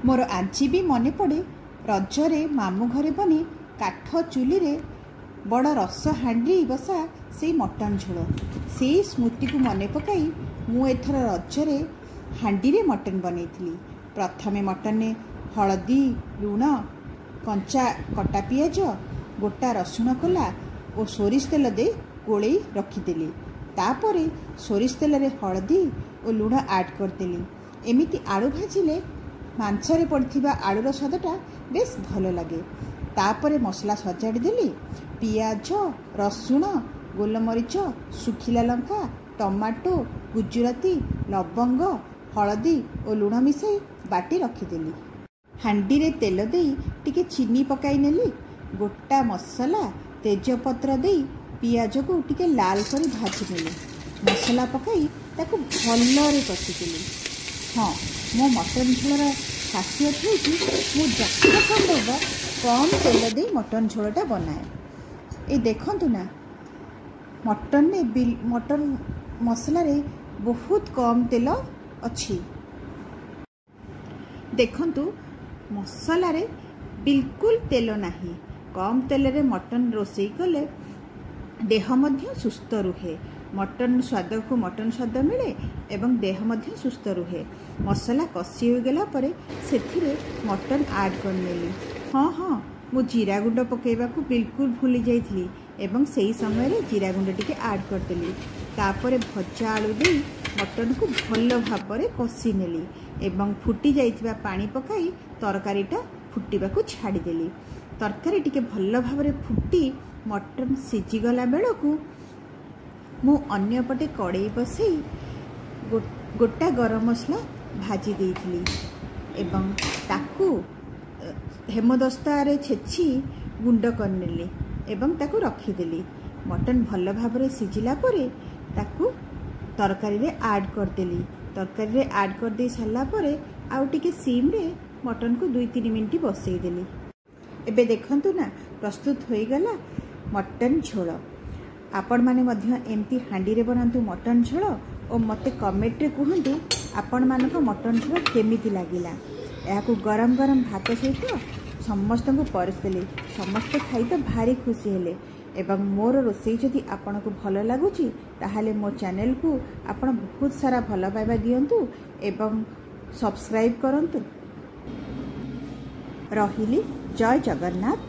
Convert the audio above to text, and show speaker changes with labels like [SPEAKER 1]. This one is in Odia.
[SPEAKER 1] ମୋର ଆଜି ବି ମନେ ପଡ଼େ ରଜରେ ମାମୁଁ ଘରେ ବନେ କାଠ ଚୁଲିରେ ବଡ଼ ରସ ହାଣ୍ଡି ବସା ସେଇ ମଟନ୍ ଝୋଳ। ସେଇ ସ୍ମୃତିକୁ ମନେ ପକାଇ ମୁଁ ଏଥର ରଜରେ ହାଣ୍ଡିରେ ମଟନ୍ ବନେଇଥିଲି। ପ୍ରଥମେ ମଟନରେ ହଳଦୀ, ଲୁଣ, କଞ୍ଚା କଟା ପିଆଜ, ଗୋଟା ରସୁଣ କୋଲା ଓ ସୋରିଷ ତେଲ ଦେଇ ଗୋଳେଇ ରଖିଦେଲି। ତାପରେ ସୋରିଷ ତେଲରେ ହଳଦୀ ଓ ଲୁଣ ଆଡ଼୍ କରିଦେଲି। ଏମିତି ଆଳୁ ଭାଜିଲେ ମାଂସରେ ପଡ଼ିଥିବା ଆଳୁର ସ୍ୱାଦଟା ବେଶ ଭଲ ଲାଗେ। ତାପରେ ମସଲା ସଜାଡ଼ି ଦେଲି। ପିଆଜ, ରସୁଣ, ଗୋଲମରିଚ, ଶୁଖିଲା ଲଙ୍କା, ଟମାଟୋ, ଗୁଜୁରାତି, ଲବଙ୍ଗ, ହଳଦୀ ଓ ଲୁଣ ମିଶାଇ ବାଟି ରଖିଦେଲି। ହାଣ୍ଡିରେ ତେଲ ଦେଇ ଟିକେ ଚିନି ପକାଇ ନେଲି। ଗୋଟା ମସଲା, ତେଜପତ୍ର ଦେଇ ପିଆଜକୁ ଟିକେ ଲାଲ କରି ଭାଜି ନେଲି। ମସଲା ପକାଇ ତାକୁ ଭଲରେ କଷିଦେଲି। ହଁ, ମୋ ମଟନ୍ ଝୋଳର ଖାସିୟତ ହେଉଛି ମୁଁ ଯଥା ସମ୍ଭବ କମ୍ ତେଲ ଦେଇ ମଟନ୍ ଝୋଳଟା ବନାଏ। ଏଇ ଦେଖନ୍ତୁ ନା, ମଟନରେ ମଟନ୍ ମସଲାରେ ବହୁତ କମ୍ ତେଲ ଅଛି। ଦେଖନ୍ତୁ, ମସଲାରେ ବିଲକୁଲ ତେଲ ନାହିଁ। କମ୍ ତେଲରେ ମଟନ୍ ରୋଷେଇ କଲେ ଦେହ ମଧ୍ୟ ସୁସ୍ଥ ରୁହେ। ମଟନ୍ ସ୍ୱାଦକୁ ମଟନ୍ ସ୍ୱାଦ ମିଳେ ଏବଂ ଦେହ ମଧ୍ୟ ସୁସ୍ଥ ରୁହେ। ମସଲା କଷି ହୋଇଗଲା ପରେ ସେଥିରେ ମଟନ୍ ଆଡ଼୍ କରିନେଲି। ହଁ, ମୁଁ ଜିରା ଗୁଣ୍ଡ ପକାଇବାକୁ ବିଲକୁଲ ଭୁଲି ଯାଇଥିଲି ଏବଂ ସେଇ ସମୟରେ ଜିରା ଗୁଣ୍ଡ ଟିକେ ଆଡ଼୍ କରିଦେଲି। ତାପରେ ଭଜା ଆଳୁ ଦେଇ ମଟନ୍କୁ ଭଲ ଭାବରେ କଷି ନେଲି ଏବଂ ଫୁଟି ଯାଇଥିବା ପାଣି ପକାଇ ତରକାରୀଟା ଫୁଟିବାକୁ ଛାଡ଼ିଦେଲି। ତରକାରୀ ଟିକେ ଭଲ ଭାବରେ ଫୁଟି ମଟନ୍ ସିଝିଗଲା ବେଳକୁ ମୁଁ ଅନ୍ୟପଟେ କଡ଼େଇ ବସେଇ ଗୋଟା ଗରମ ମସଲା ଭାଜି ଦେଇଥିଲି ଏବଂ ତାକୁ ହେମଦସ୍ତାରେ ଛେଚି ଗୁଣ୍ଡ କରିନେଲି ଏବଂ ତାକୁ ରଖିଦେଲି। ମଟନ୍ ଭଲ ଭାବରେ ସିଝିଲା ପରେ ତାକୁ ତରକାରୀରେ ଆଡ଼୍ କରିଦେଲି। ତରକାରୀରେ ଆଡ଼୍ କରିଦେଇ ସାରିଲା ପରେ ଆଉ ଟିକେ ସିମ୍ରେ ମଟନ୍କୁ 2-3 ମିନିଟ୍ ବସେଇଦେଲି। ଏବେ ଦେଖନ୍ତୁ ନା, ପ୍ରସ୍ତୁତ ହୋଇଗଲା ମଟନ୍ ଝୋଳ। ଆପଣମାନେ ମଧ୍ୟ ଏମିତି ହାଣ୍ଡିରେ ବନାନ୍ତୁ ମଟନ୍ ଝୋଳ ଓ ମୋତେ କମେଣ୍ଟରେ କୁହନ୍ତୁ ଆପଣମାନଙ୍କ ମଟନ୍ ଝୋଳ କେମିତି ଲାଗିଲା। ଏହାକୁ ଗରମ ଗରମ ଭାତ ସହିତ ସମସ୍ତଙ୍କୁ ପରସିଦେଲି। ସମସ୍ତେ ଖାଇ ତ ଭାରି ଖୁସି ହେଲେ। ଏବଂ ମୋର ରୋଷେଇ ଯଦି ଆପଣଙ୍କୁ ଭଲ ଲାଗୁଛି, ତାହେଲେ ମୋ ଚ୍ୟାନେଲକୁ ଆପଣ ବହୁତ ସାରା ଭଲ ପାଇବା ଦିଅନ୍ତୁ ଏବଂ ସବସ୍କ୍ରାଇବ୍ କରନ୍ତୁ। ରହିଲି, ଜୟ ଜଗନ୍ନାଥ।